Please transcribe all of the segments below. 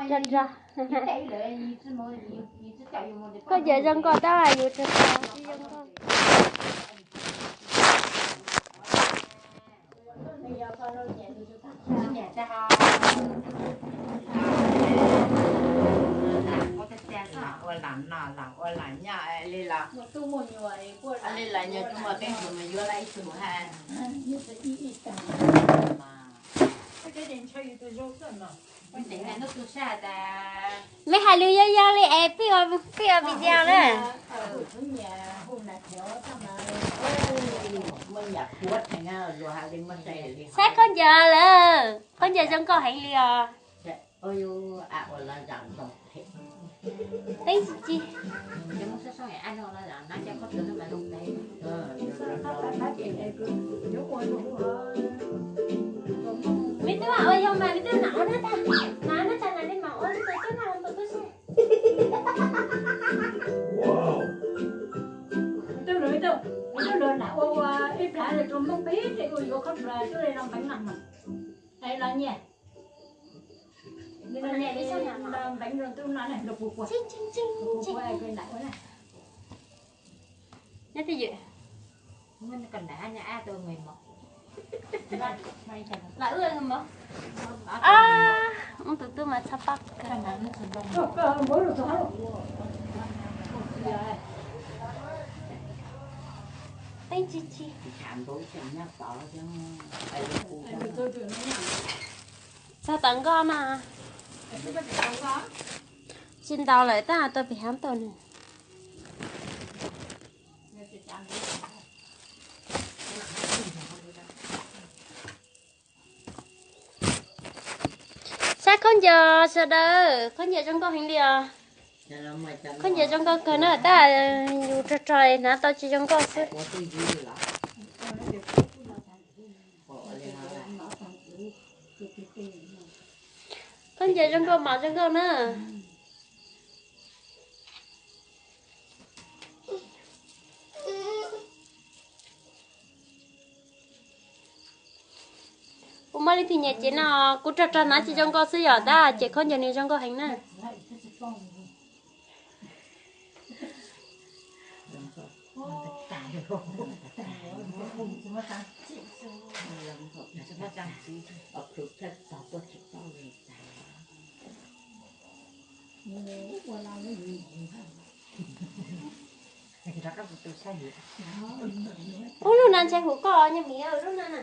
Rog rog. Khaub ncaws zoo nkauj tab yus rog rog tsis zoo nkauj. Mej hais lus yau yau li es pib ua video na. Saib khaub ncaws lawm, khaub ncaws zoo nkauj heev li os. Teeb tsis tsis. Me tub ua yog mas me tub nam ua na tas, nam na tas nam li mam ua tus tub na tus tub seb. Tus lwm tus, tus lwm nam ua ua ib plag rau Hmoob peb ua yuav khaub ncaws tuaj li los npeev nam mas. Los nyiam. Npeev rau tub no los puas puas. Nyob twj ywm. Ub tus tub mas txhob pab kawg. Teeb tsis tsis. Txog tom nkoj mas. Tsis ntaus lawm tab tua pem hav tau nws. Saib khaub ncaws sawv daws, khaub ncaws zoo nkauj heev li os. Khaub ncaws zoo nkauj kawg na, tab yus rog rog hnav tau tsis zoo nkauj xwb. Khaub ncaws zoo nkauj mom zoo nkauj na. Kuv muaj leej twg nyiam ces no, kuv rog rog hnav tsis zoo nkauj xwb yom, tab ces khaub ncaws nws zoo nkauj heev na. Ub, lub no ntshai huv koj nyuag miv lub no na.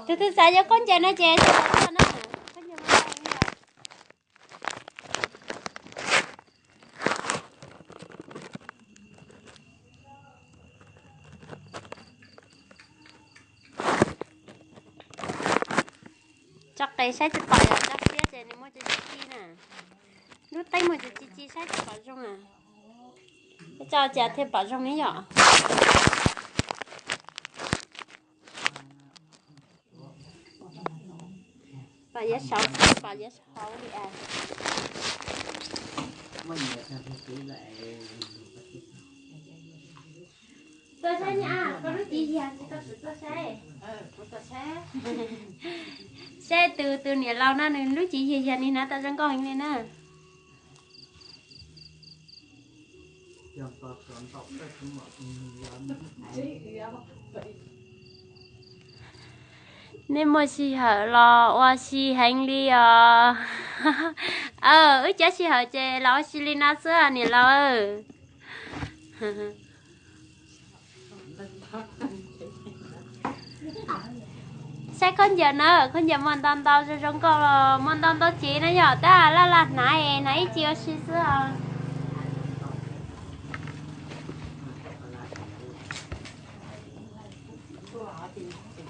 Tus twg xav yuav khaub ncaws no ces tau na. Tso qes saib tsis pom yom, tso siab ces nws muaj tsis ci ci na. Lub teeb muaj tsis ci ci saib tsis pom zoo na. Tso cas thiaj pom zoo ne yom. Pom yav saud, pom yav saud li as. Tuaj saib nyab, koj lub cev yag tsis tau, tuaj saib. Saib tus, tus niam laus no nws lub cev yag yag nws hnav tau zoo nkauj heev li na. Nej muaj sij hawm los ua si heev li os. Aw, wb cov sij hawm ces los ua si li no xwb niam laus. Saib khaub ncaws na, khaub ncaws muaj ntau ntau zoo zoo nkauj los muaj ntau ntau tsev na yom, tab laj laj hnav, hnav ib ce ua si xwb os.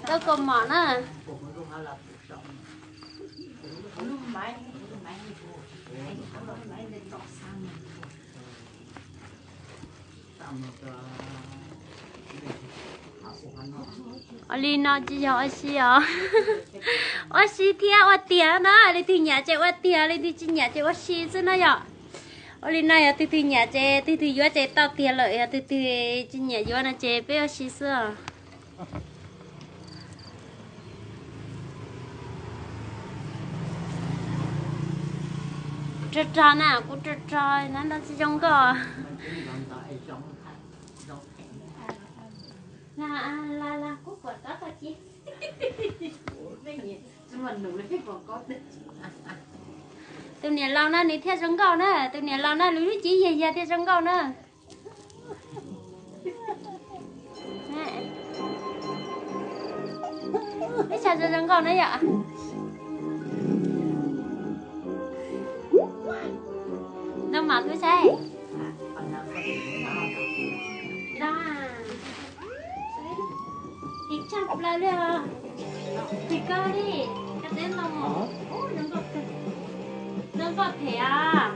Koj kua mom na. Ua li no tsis yog ua si os. Ua si thiab ua tiag na, leej twg nyiam ces ua tiag, leej twg tsis nyiam ces ua si xwb na yom. Ua li no yog tus twg nyiam ces tus twg yuav ces tau tiag lawm, yog tus twg tsis nyiam yuav no ces peb ua si xwb os. Rog rog na, kuv rog rog na, ntoo tsis zoo nkauj. Kuv pom tau tsis. Tus niam laus no nws thiaj zoo nkauj na, tus niam laus no nws lub cev yag yag thiaj zoo nkauj na. Ib sab zoo zoo nkauj na yom. Ntoo mam tub saib. Ntoo, tis tshaj plaws li os. Tis kawg li, koj teb ntoo, zoo nkauj them os.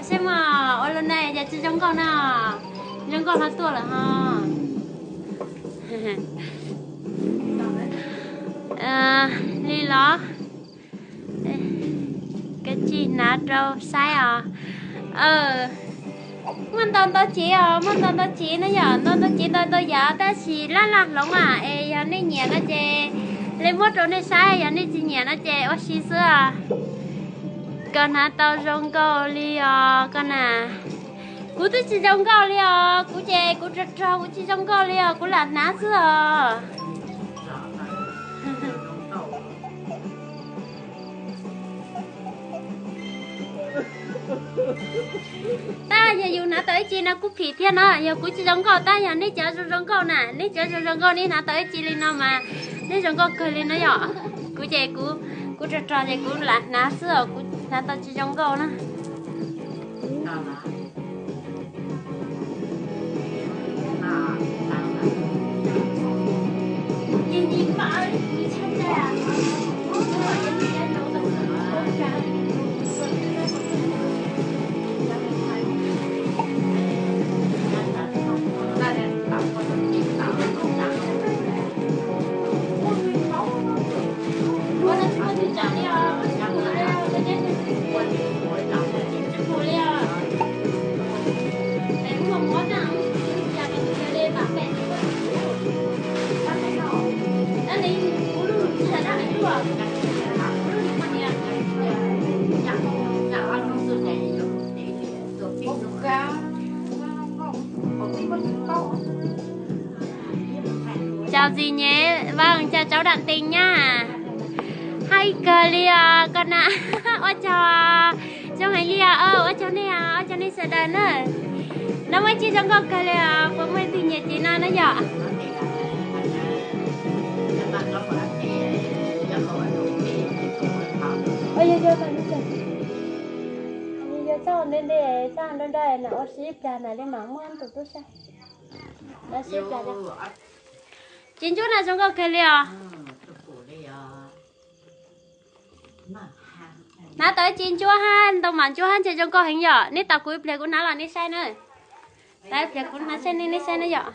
Saib mas ua li na yog tsis zoo nkauj na, zoo nkauj no tuaj lawm ho. Li los, koj tsis hnav rau saib os. Muaj ntau ntau cev os, muaj ntau ntau cev na yom, ntau ntau cev ntau ntau yam tab sis laj laj hloov a, es yog nej nyiam no ces li muab rau nej saib, yog nej tsis nyiam no ces ua si xwb os. Koj hnav tau zoo nkauj li os koj na. Kuv twb tsis zoo nkauj li os, kuv ces kuv rog rog kuv tsis zoo nkauj li os, kuv lam hnav xwb os. Tab yog yus hnav tau ib ce no kuj phim thiab no, yog kuv tsis zoo nkauj tab yog nej cov zoo zoo nkauj na, nej cov zoo zoo nkauj nej hnav tau ib ce li no mas nej zoo nkauj kawg li no yom. Kuv ces kuv, kuv rog rog ces kuv lam hnav xwb os, kuv hnav tau tsis zoo nkauj na. Chào dì nhé, vâng, chào cháu Đặng Tình nha. Hais kawg li os koj na. Ua tsaug, zoo heev li os, ua tsaug nej, ua tsaug nej sawv daws na. Nov muaj ib ce zoo nkauj kawg li os, puas muaj leej twg nyiam cev no na yom? Yog txoj nte nte, txoj nra nra na ua si ib plag na li mam muab tus tub saib. Cev ntsuab no zoo nkauj kawg li os. Hnav tau ib ce ntsuab hab ntoo mam ntsuab hab ntshe zoo nkauj heev yom. Neb tos kuv ib pliag kuv hnav los neb saib na. Tos ib pliag kuv hnav saib neb, neb saib na yom.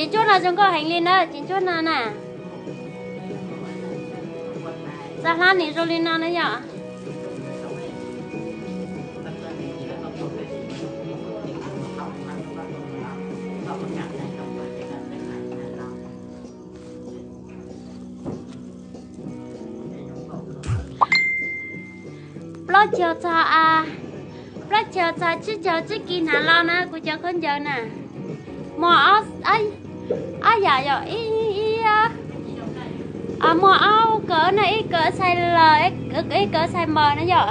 Cev ntsuab no zoo nkauj heev li na, cev ntsuab no na. Txav hlab nws zoo li no na yom. Plaub caug txog, plaub caug txog tsib caug tsib kis hnav los na kuv cov khaub ncaws na. Muag ob yam yom, ib, muag ob kaw na, ib kaw size large, ib kaw size small na yom.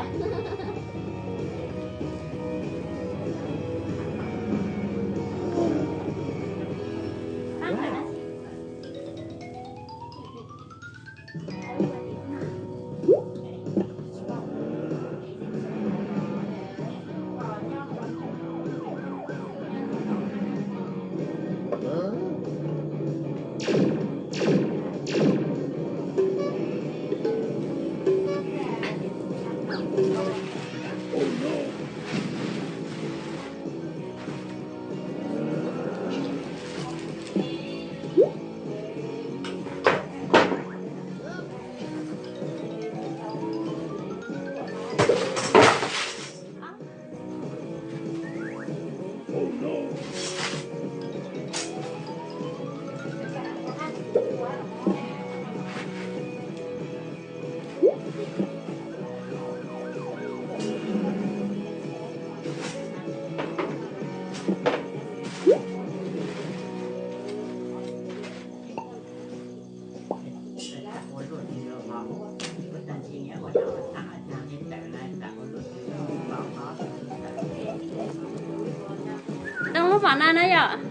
Tau lub mom no na yom.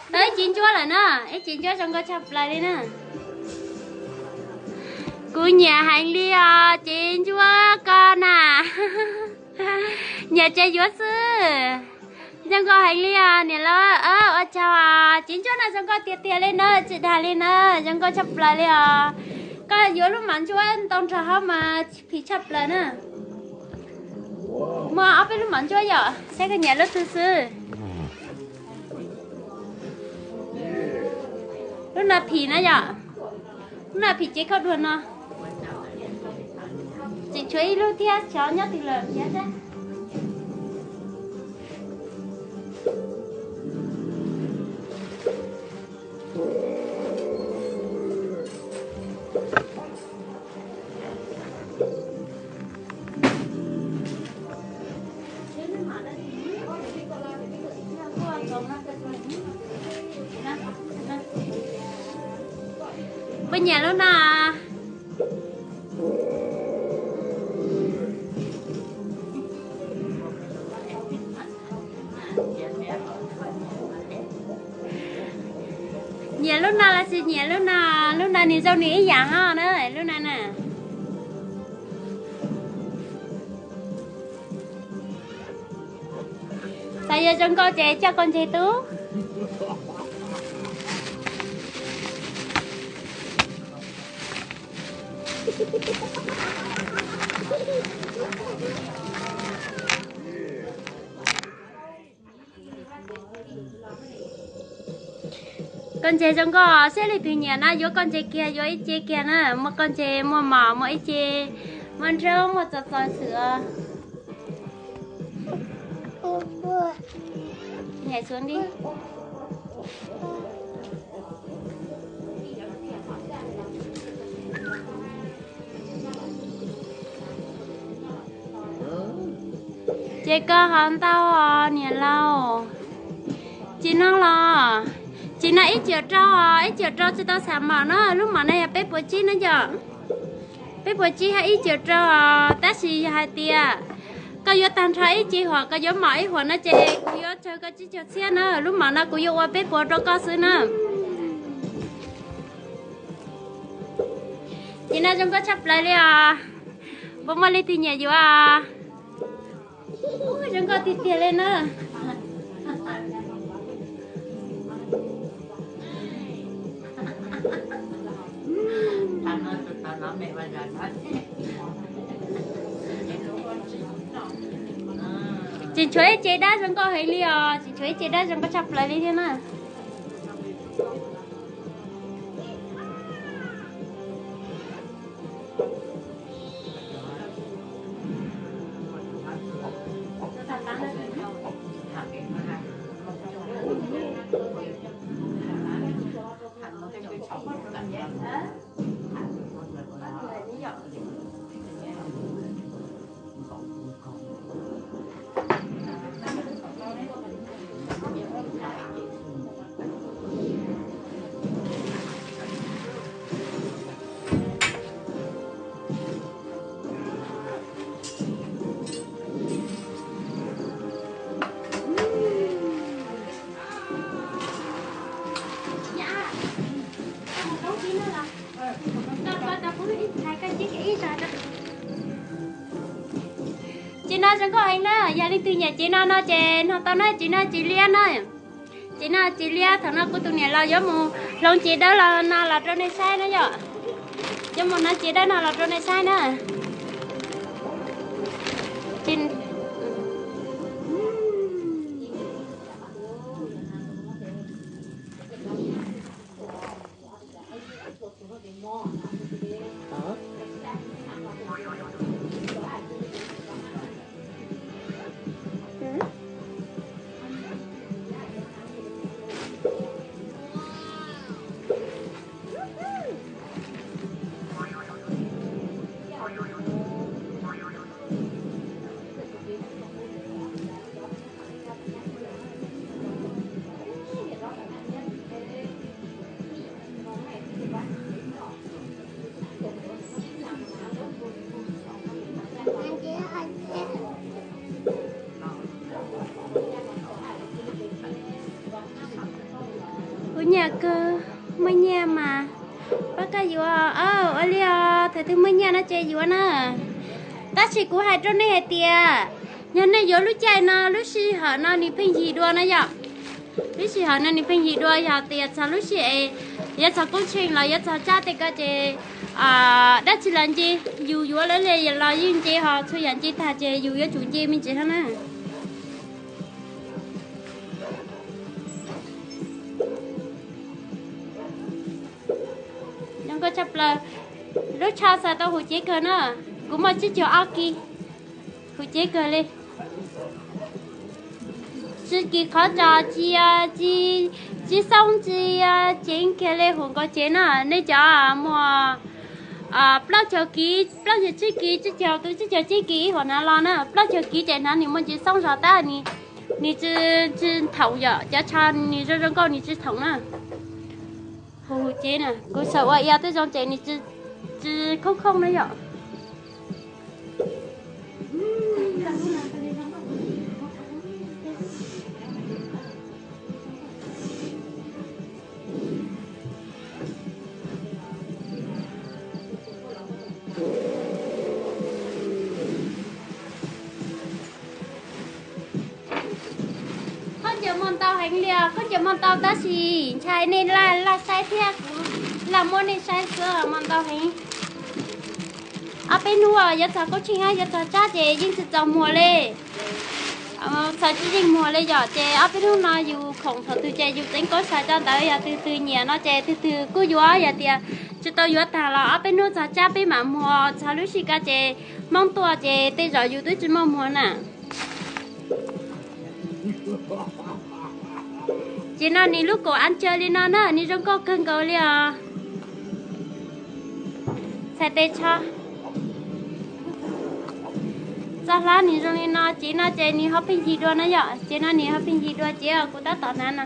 Tau ib cev ntsuab lawm na, ib cev ntsuab zoo nkauj tshaj plaws li na. Kuv nyiam heev li os, cev ntsuab ko na. Nyiam ces yuav xwb. Zoo nkauj heev li os niam laus, ua tsaug os. Cev ntsuab no zoo nkauj tiag tiag li na, tsis dag li na, zoo nkauj tshaj plaws li os. Koj yuav lub mom ntsuab ntau nrog hauv mas phim tshaj plaws na. Muaj ob peb lub mom ntsuab yom, saib koj nyiam lub twg xwb. Lub no phim na yom, lub no phim cev khaub dua no. Tseem tshuav ib lub thiab, xyov nyob twg lawm thiab. Puas nyiam lub no? Nyiam lub no los sis nyiam lub no? Lub no nws zoo nws ib yam ho na, lub no na. Xav yog zoo nkauj ces coj koj ntseg tub. Koj ntseg zoo nkauj, saib leej twg nyiam na yuav koj ntseg kiag, yuav ib ce kiag na, muaj koj ntseg, muaj mom, muaj ib ce, muaj nraub, muaj txo txo xwm os. Nhảy xuống đi. Ces koj ho ntau os niam laus. Tsis no los, tsis no ib ciam rau, ib ciam rau tsis tau xam mom no, lub mom no yog peb puas tsib na yom. Peb puas tsib hab ib ciam rau, tab sis yog hais tias koj yuav tag nrho ib ce huam, koj yuav mom ib huam no ces kuv yuav tsawg koj tsib caug txhiab na, lub mom no kuv yuav ua peb puas rau koj xwb na. Ces no zoo nkauj tshaj plaws li os. Puas muaj leej twg nyiam yuav? Zoo nkauj tiag tiag li na. Tsis tshuav ib ce dab zoo nkauj heev li os, tsis tshuav ib ce dab zoo nkauj tshaj plaws li thiab na. Cev no zoo nkauj heev na, yog leej twg nyiam cev no no ces nug tau na, cev no cev liab na. Cev no cev liab, thaum no kuv tus niam laus yuav mus hloov cev dawb los no los rau nej saib na yom. Yuav mus hloov cev dawb no los rau nej saib na. Kuv nyiam kawg, muaj nyiaj mas pab koj yuav. Ua li os, thaum twg muaj nyiaj no ces yuav na. Tab sis kuv hais rau nej hais tias, yog nej yuav lub caij no lub sij hawm no nws pheej yig dua na yom. Lub sij hawm no nws pheej yig dua, yog tias txog lub sij hawm yuav txog koob tsheej los yuav txog tsab tej ko ces dab tsi los nce, yus yuav lawm li los yeej nce, ho txhua yam nce tag ces yus yuav tsum nce me ntsis thiab na. Zoo nkauj tshaj plaws. Lub tsho xaws tau huv cev kawg na. Kuv muaj tsib caug ob kis. Huv cev kawg li. Tsis kis qhov tsos tsis, tsis xoob tsis ceev kiag li, huv nkaus cev na. Nej cov muaj plaub caug kis, plaub caug tsib kis, tsib caug, tsib caug tsib kis ib huam hnav los na, plaub caug kis ces hnav nws muaj ntsis xoob zog tab nws tsis, tsis thaum yom, cov tsho nws zoo zoo nkauj nws tsis thaum na. Huv huv cev na, kuv xaws ua ia twb zoo ces nws tsis khoob khoob na yom. Khaub ncaws muaj ntau heev li os, khaub ncaws muaj ntau tab sis ntshai nej laj laj saib thiab kuv laj muab nej saib xwb, muaj ntau heev. Ob peb hnub yuav txog koob tsheej, yuav txog tsab ces yeej tsis txaus muag li. Txaus tsis yeej muag li yom, ces ob peb hnub no yus khoom thaum twg ces yus txeev koob xaws rau ntawd, yog twg twg nyiam no ces twg twg kuj yuav, yog tias tsis tau yuav tag los ob peb hnub txog tsab peb mam muag, txog lub sij ko ces Hmoob tuaj ces tej zaum yus twb tsis muaj muag na. Ces no nws lub kaum av ntsaws li no na, nws zoo nkauj kawg nkaus li os. Txhais tes tsho. Txoj hlab nws zoo li no, ces no ces nws ho pheej yig dua na yom, ces no nws ho pheej yig dua ces kuv tab tom hnav no.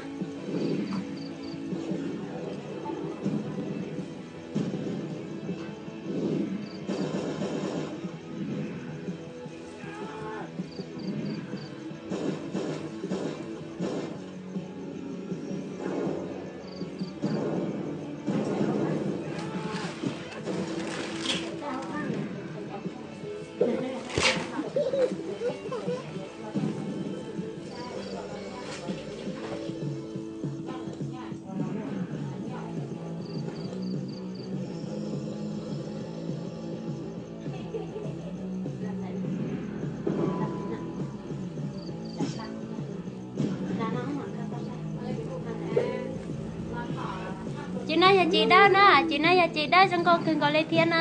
Ces dawb na, ces no yog ces dawb zoo nkauj kawg nkaus li thiab na,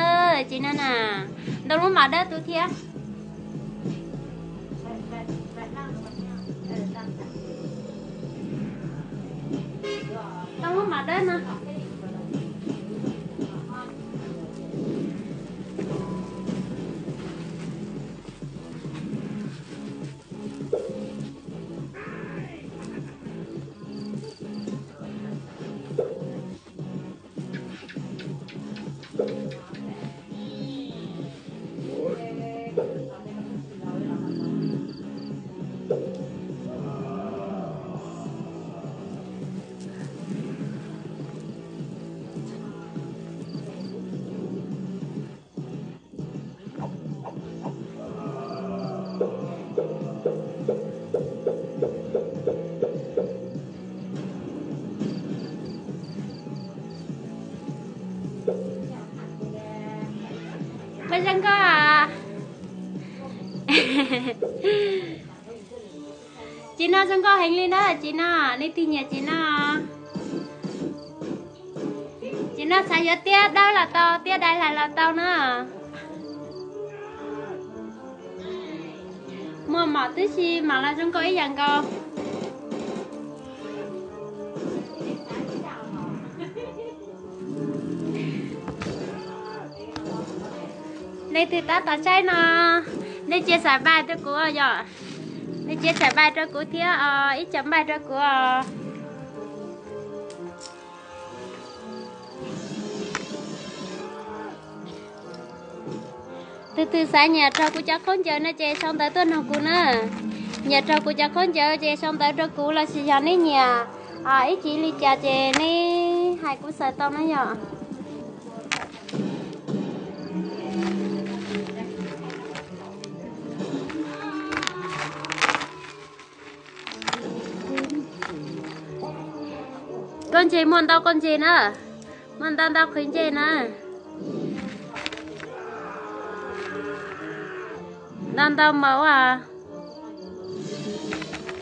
ces no na, ntau lub mam dawb tu thiab. Ntau lub mam dawb no. Mas zoo nkauj. Ces no zoo nkauj heev li na, ces no, leej twg nyiam ces no. Ces no xav yuav tiab dawb los tau, tiab dai hlais los tau na. Muaj mom tib si, mam los zoo nkauj ib yam nkaus. Leej twg tab tom saib no, nej cia xaim npais rau kuv os yom. Nej cia xaim npais rau kuv thiab os, ib co npais rau kuv os. Tus twg xav nyiam raug kuv cov khaub ncaws no ces sau ntawv tuaj nug kuv na. Nyiam raug kuv cov khaub ncaws ces sau ntawv rau kuv, los sis yog nej nyiam ib chim li cas ces nej hais kuv xaws tau na yom. Koj ntses muaj ntau koj ntses na, muaj ntau ntau qhwv ntses na. Ntau ntau mauv os.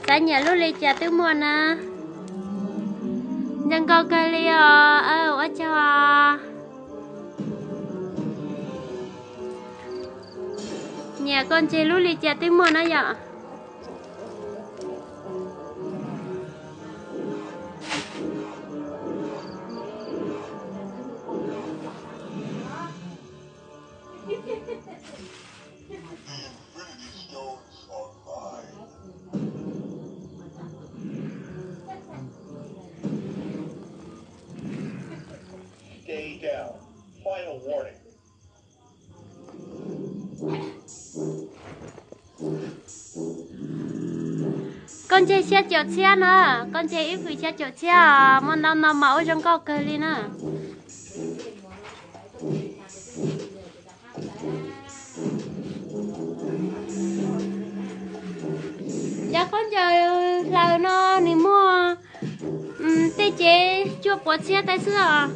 Xav nyiam lub li cas twb muaj na. Zoo nkauj kawg li os, ua tsaug os. Nyiam koj ntses lub li cas twb muaj na yom. Koj ntses xya caum txhiab na, koj ntses ib hwm xya caum txhiab os, muaj ntau ntau mas ua zoo nkauj kawg li na. Cov khaub ncaws hlaws no nws muaj tej cev cuaj puas txhiab tej xwb os.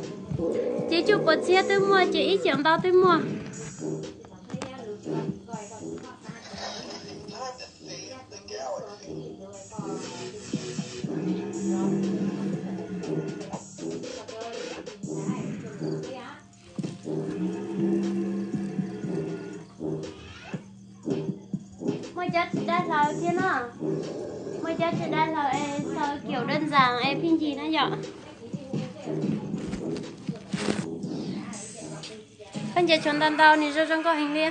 Cev cuaj puas txhiab twb muaj, cev ib xyoos ntau twb muaj. Muaj cov tsis dai hlaws thiab na. Muaj cov tsis dai hlaws es xaws kiểu đơn giản es pheej yig na yom. Khaub ncaws tshuav ntau ntau nws zoo zoo nkauj heev li.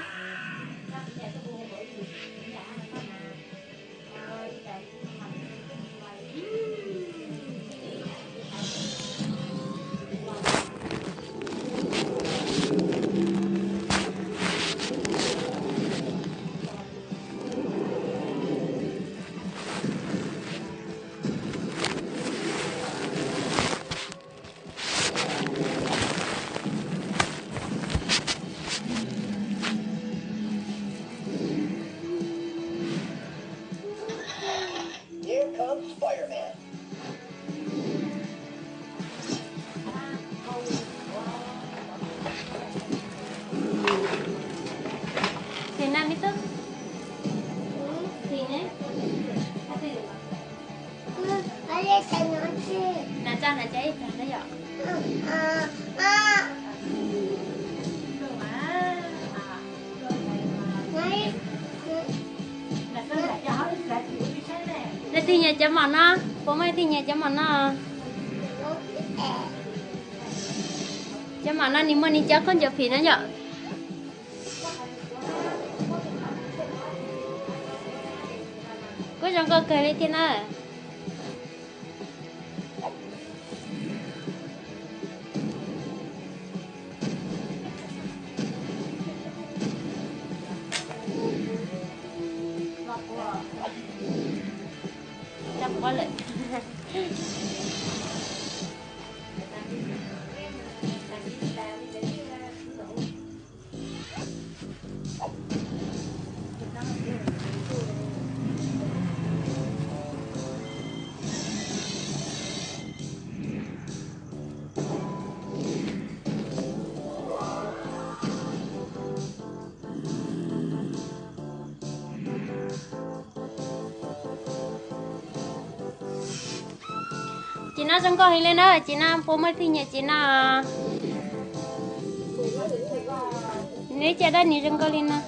Leej twg nyiam cov mom no? Puas muaj leej twg nyiam cov mom no? Cov mom no nws muaj nws cov khaub ncaws phim no yom. Kuj zoo nkauj kawg li thiab na. Ces no zoo nkauj heev li na, ces no puas muaj leej twg nyiam ces no? Nws caj dab nws zoo nkauj li no.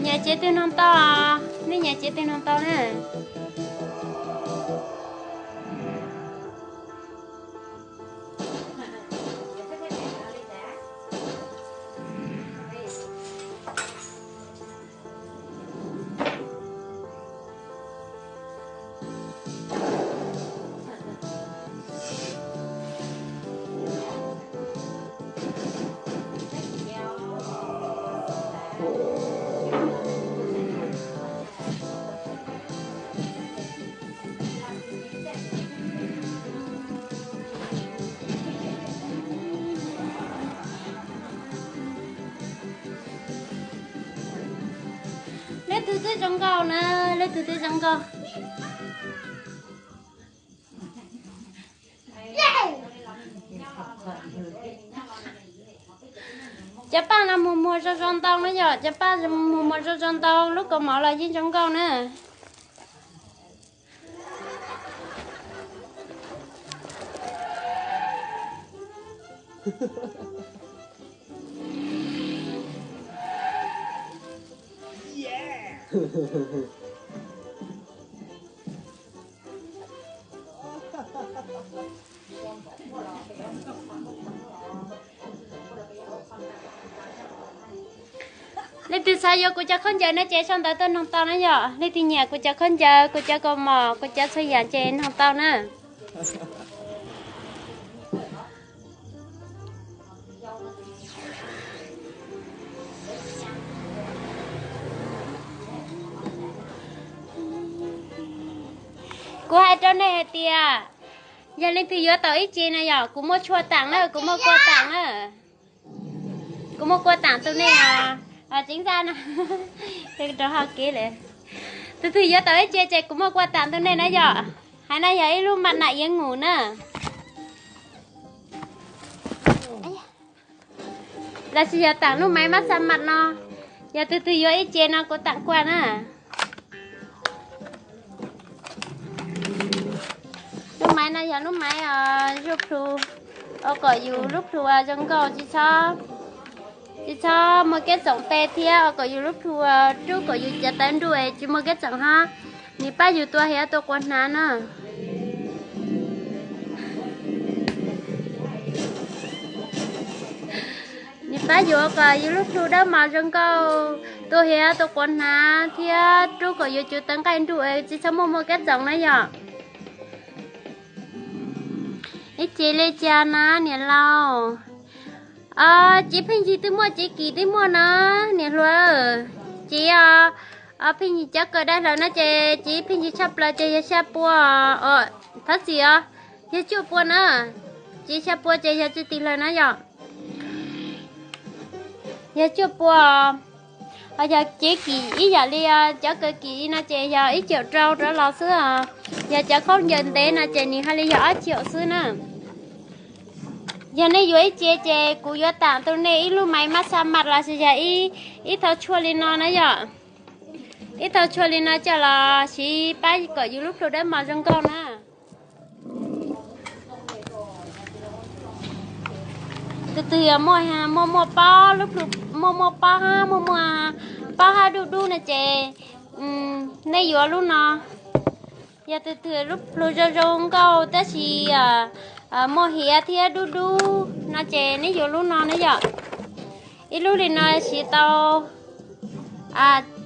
Nyiam tsev twg nug tau, nej nyiam tsev twg nug tau na. Leej twg twb zoo nkauj na, leej twg twb zoo nkauj. Cov paj no muag muag zoo zoo ntau na yom, cov paj muag muag zoo zoo ntau, lub kaus mom los yeej zoo nkauj na. Leej twg xav yuav kuv cov khaub ncaws no ces sau ntawv tuaj nug tau na yom. Leej twg nyiam kuv cov khaub ncaws, kuv cov kaus mom, kuv cov txhua yam ces nug tau na. Kuv hais rau nej hais tias, yog leej twg yuav tau ib ce no yog kuv muaj tshuaj taam na, kuv muaj kua taam na. Kuv muaj kua taam tu nej os. Tseev zaj no, rau hau kev lawm. Tus twg yuav tau ib ce ces kuv muaj kua taam tu nej na yom. Hais no yog ib lub mas nam iav ngus na. Los sis yog taam lub maiv mab xa mas no. Yog tus twg yuav ib ce no kuv taam kua na. Lub maiv no yog lub maiv zuj plhu, ua kom yus lub plhu zoo nkauj, tsis txhob muaj kev txoom tes thiab ua kom yus lub plhu rub kom yus cov tawv nruj tsis muaj kev txoom hab. Nws pab yus tua hiav tua quas hnav na. Nws pab yuav kom yus lub plhu dawb mos zoo nkauj, tua hiav tua quas hnav thiab rub kom yuav cov tawv nqaij nruj es tsis txhob muaj muaj kab txoov na yom. Ib ce li cas na niam laus? Tsev pheej yig twb muaj, tsev kim twb muaj na niam hluas. Tsev pheej yig cov kaw dai hlaws no ces tsev pheej yig tshaj plaws ces yog xya pua, thov txim os, yog cuaj pua na. Tsev xya pua ces yog tsis ti hlaws na yom. Yog cuaj pua. Ho yog tsev kim ib yam li cov kaw kim no ces yog ib caum rau rov los xwb os. Yog cov khaub ncaws ntev no ces nws haj li yog ob caum xwb na. Yog nej yuav ib ce ces kuv yuav tam rau nej ib lub maiv mab xa mas los sis yog ib thau tshuaj li no na yom. Ib thau tshuaj li no coj los siv pab kom yus lub plhu dawb mos zoo nkauj na. Tus twg muaj, muaj muaj pob, muaj muaj pob hab, muaj muaj pob hab dub dub no ces nej yuav lub no. Yog tus twg lub plhu zoo zoo nkauj tab sis muaj hiav thiab dub dub no ces neb yuav lub no na yom. Ib lub li no siv tau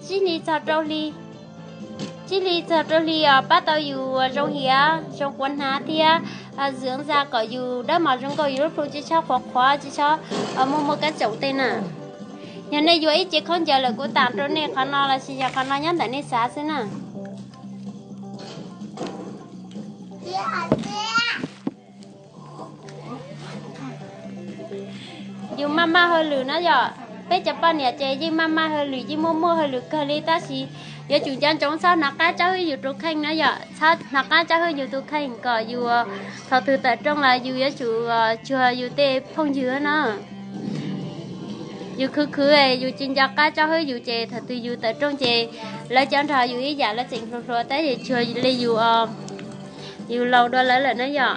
tsib hli txog rau hli, tsib hli txog rau hli os, pab tau yus zoo hiav zoo quav hnav thiab zwv ntxa kom yus dawb mos zoo nkauj, yus lub plhu tsis txhob qhuav qhuav, tsis txhob muaj muaj kab txoov tej na. Yog nej yuav ib ce khaub ncaws lawm kuv tam rau nej qhov no los sis yog qhov no nyob ntawm nej xav xwb na. Yus maj maj hauj lwm na yom, peb cov poj niam ces yeej maj maj hauj lwm, yeej muaj muaj hauj lwm kawg li tab sis yuav tsum nco ntsoov txhob hnov qab tsab hwb yus tus kheej na yom, txhob hnov qab tsab hwb yus tus kheej kom yus thaum twg tawm rooj los yus yuav tsum tsuag yus tej phooj ywg na. Yus khwv khwv yus tsis nco qab tsab hwb yus ces thaum twg yus tawm rooj ces lawv cov nrog yus ib yam lawv tseem hluas hluas tab sis tsuag li yus, yus laus dua lawv lawm na yom.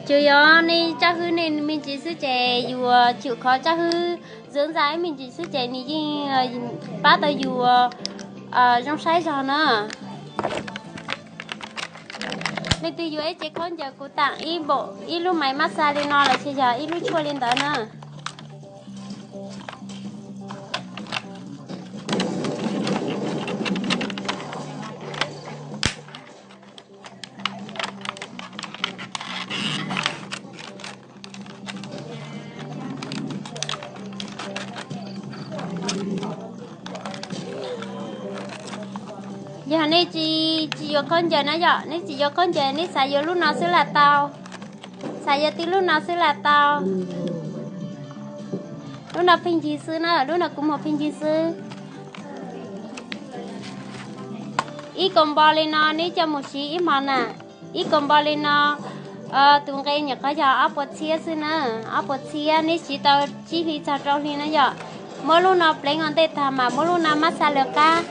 Tsuas yog nej tsab hwb nej me ntsis xwb ces yus tsum khov tsab hwb zwv ntxa ib me ntsis xwb ces nws yeej pab tau yus zoo saib zog na. Leej twg yuav ib ce khaub ncaws kuv tam ib npaum ib lub maiv mab xa li no los sis yog ib lub tshuaj li ntawd na. Yog nej tsis, tsis yuav khaub ncaws na yom, nej tsis yuav khaub ncaws nej xav yuav lub no xwb lam tau, xav yuav tib lub no xwb lam tau. Lub no pheej yig xwb na, lub no kuv muag pheej yig xwb. Ib kaus npo li no neb coj mus siv ib hmo na. Ib kaus npo li no, tus nqe nyuam qhuav yog ob puas txhiab xwb na, ob puas txhiab neb siv tau tsib hli txog rau hli na yom. Muab lub no pleev ua ntej tag mas muab lub no mab xa lawv qab.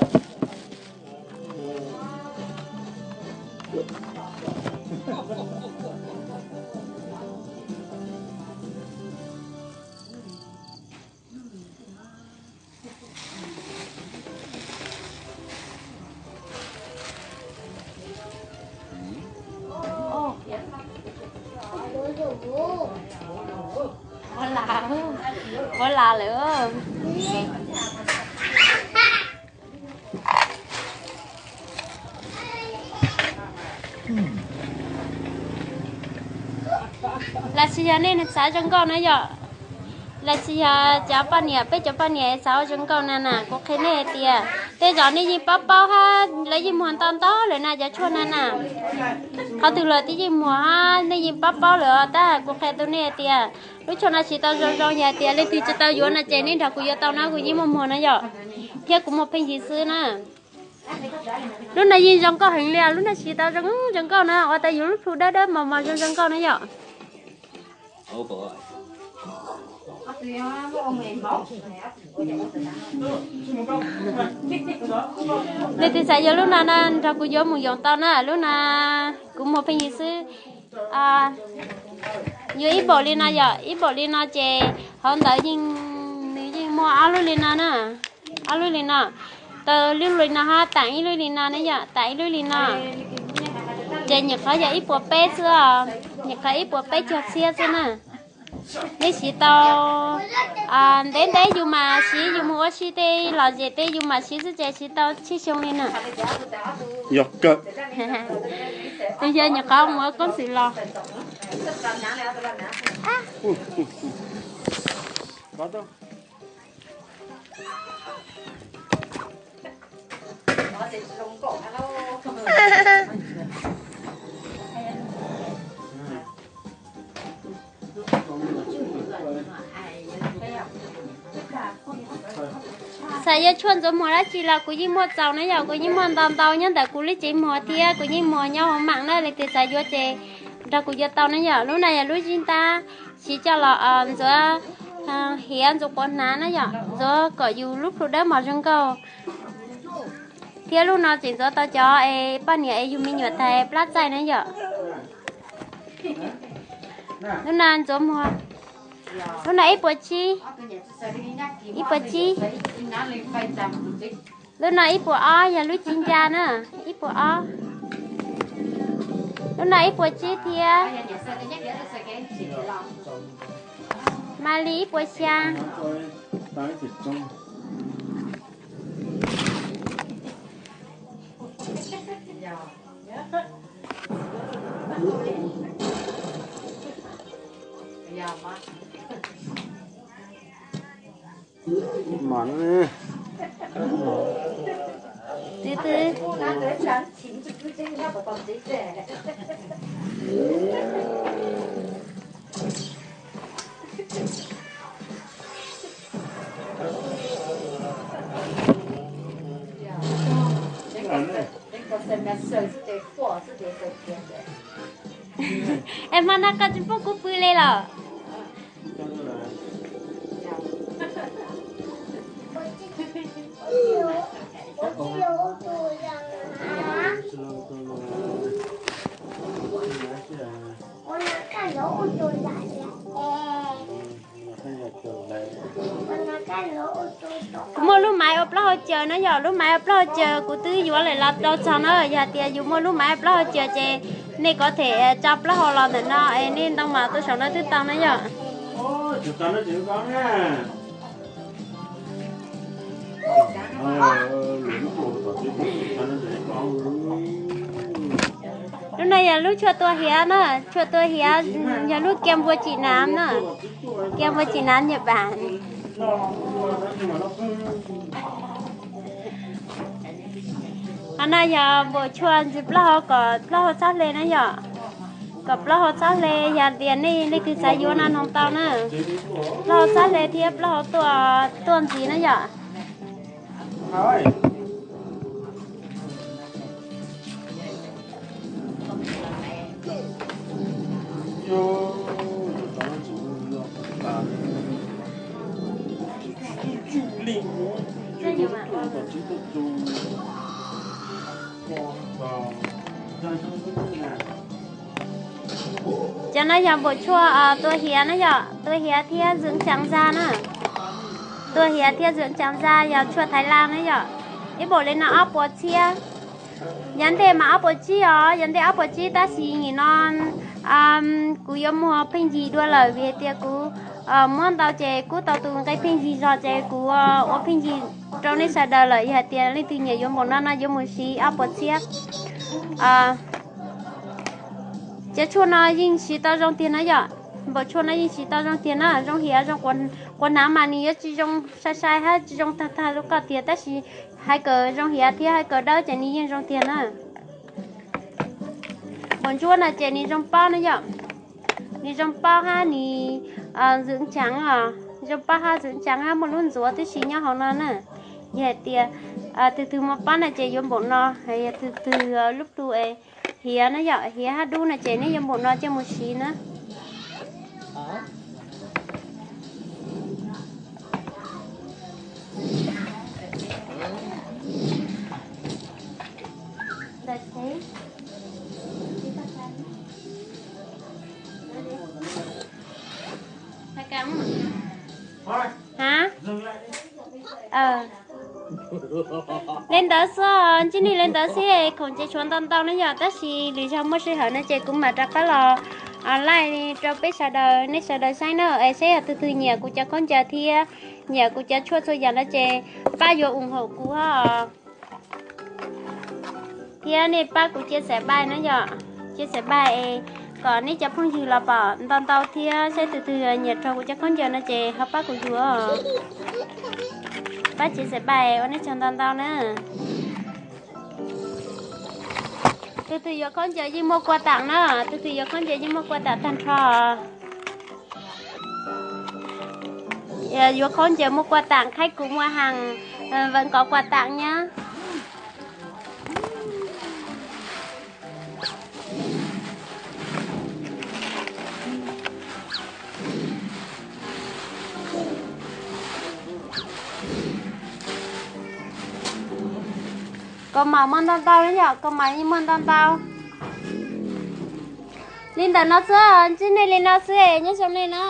Ua las lawm. Los sis yog nej xav zoo nkauj na yom, los sis yog cov poj niam, peb cov poj niam xav ua zoo nkauj na na, kuv qhia nej hais tias tej zaum nej yeej paub paub hab lawv yeej muag ntau ntau lawm na cov tshuaj na na. Qhov twg los twb yeej muag hab nej yeej paub paub lawm os, tab kuv qhia rau nej hais tias lub tshuaj no siv tau zoo zoo, yog hais tias leej twg tsis tau yuav no ces nej nrog kuv yuav tau na, kuv yeej muaj muag na yom, thiab kuv muag pheej yig xwb na. Lub no yeej zoo nkauj heev li, lub no siv tau zoo zoo nkauj na, ua tau yus lub plhu dawb dawb mos mos zoo zoo nkauj na yom. Leej twg xav yuav lub no na nrog kuv yuav mus yoom tau na, lub no kuv muag pheej yig xwb. Yuav ib npaum li no yom, ib npaum li no ces hauv ntawd yeej Muaj ob lub li no na, ob lub li no, tau lub li no ho tam ib lub li no ne yom, tam ib lub li no. Ces nyuam qhuav yog ib puas peb xwb os, nyuam qhuav ib puas peb caug txhiab xwb na. Nej siv tau ntev ntev yus mam siv, yus mus ua si tej lom zem tej yus mam siv xwb ces siv tau tsib xyoo li na. Yog kawg. Tus yawg nyuam qhuav mus ua koob xwm los. Txawm yog tshuaj ntxuav muag dab tsi los kuv yeej muaj txaus na yom, kuv yeej muaj ntau ntau nyob ntawm kuv lub tsev muag thiab kuv yeej muag nyob hauv mam na, leej twg xav yuav ces nrog kuv yuav tau na yom. Lub no yog lub zib ntab siv coj los ntxuav hiav ntxuav quav hnav na yom, ntxuav kom yus lub plhu dawb mos zoo nkauj. Thiab lub no tseem ntxuav tau cov es poj niam es yug me nyuam tais plab txaij na yom. Lub no ntxuav muag, lub no ib puas tsib, ib puas tsib. Lub no ib puas ob yog lub ci nca na, ib puas ob. Lub no ib puas tsib thiab. Mas li ib puas xya. Twb twb. Es hmo no koj tsis pub kuv pw li los? Kuv muaj lub maiv ua plaub hau caws na yom, lub maiv ua plaub hau caws kuv twb yuav lawm los rau txog na. Yog hais tias yus muaj lub maiv ua plaub hau caws ces nej có thể tso plaub hau los ntawm no es nej ntoo mas tuaj saum no twb tau na yom. Lub no yog lub tshuaj tua hiav na, tshuaj tua hiav yog lub kem vua tsim nav na, kem vua tsim nav Nhật Bản. Qhov no yog npaum tshuaj ntxiv plaub hau kom plaub hau txhob hle na yom, kom plaub hau txhob hle, yog tias nej leej twg xav yuav no noog tau na. Plaub hau txhob hle thiab plaub hau tuaj ntxiv na yom. Cov no yog npaum tshuaj tua hiav na yom, tua hiav thiab dưỡng trắng da na. Tua hiav thiab dưỡng trắng da yog tshuaj Thái Lan na yom. Ib npaum li no ob puas txhiab. Yav ntej mas ob puas tsib os, yav ntej ob puas tsib tab sis nim no kuv yuav muag pheej yig dua lawm vim hais tias kuv muab ntau ces kub tau tus nqe pheej yig zog ces kuv ua pheej yig rau nej sawv daws lawm. Yog hais tias leej twg nyiam yuav npaum no no yuav mus siv ob puas txhiab. Cov tshuaj no yeej siv tau zoo tiag na yom, npaum tshuaj no yeej siv tau zoo tiag na, zoo hiav zoo quav hnav mas nws yuav tsis zoo sai sai hab tsis zoo tag tag li koj tiag tab sis hais kom zoo hiav thiab hais kom dawb ces nws yeej zoo tiag na. Npaum ntsuab no ces nws zoo pob na yom, nws zoo pob hab nws dưỡng trắng os, zoo pob hab dưỡng trắng hab muaj lub ntxuav tib si nyob hauv no na. Yog hais tias twg twg muaj pob no ces yuav npaum no, yog twg twg lub plhu hiav na yom, hiav hab dub no ces neb yuav npaum no coj mus siv na. Hab? Li ntawd xwb, ntsib nej li ntawd xwb, khoom ces tshuav ntau ntau na yom, tab sis lwm zaug muaj sij hawm no ces kuv mam rov qab los online rau peb sawv daws, nej sawv daws saib na, es saib yog tus twg nyiam kuv cov khaub ncaws thiab nyiam kuv cov tshuaj txhua yam no ces pab yuav ủng hộ kuv os. Thiab nej pab kuv chia sẻ bài na yom, chia sẻ bài es kom nej cov phooj ywg los pom ntau ntau thiab saib tus twg nyiam rau kuv cov khaub ncaws no ces ho pab kuv yuav, pab chia sẻ bài ua nej tsaug ntau ntau na. Tus twg yuav khaub ncaws yeej muaj quà tặng na, tus twg yuav khaub ncaws yeej muaj quà tặng tag nrho. Yuav khaub ncaws muaj quà tặng, khách cũ mua hàng vẫn có quà tặng nhá. Kaus mom muaj ntau ntau na yom, kaus mom yeej muaj ntau ntau. Li ntawm no xwb, ntsib nej li no xwb, nyob zoo nej na.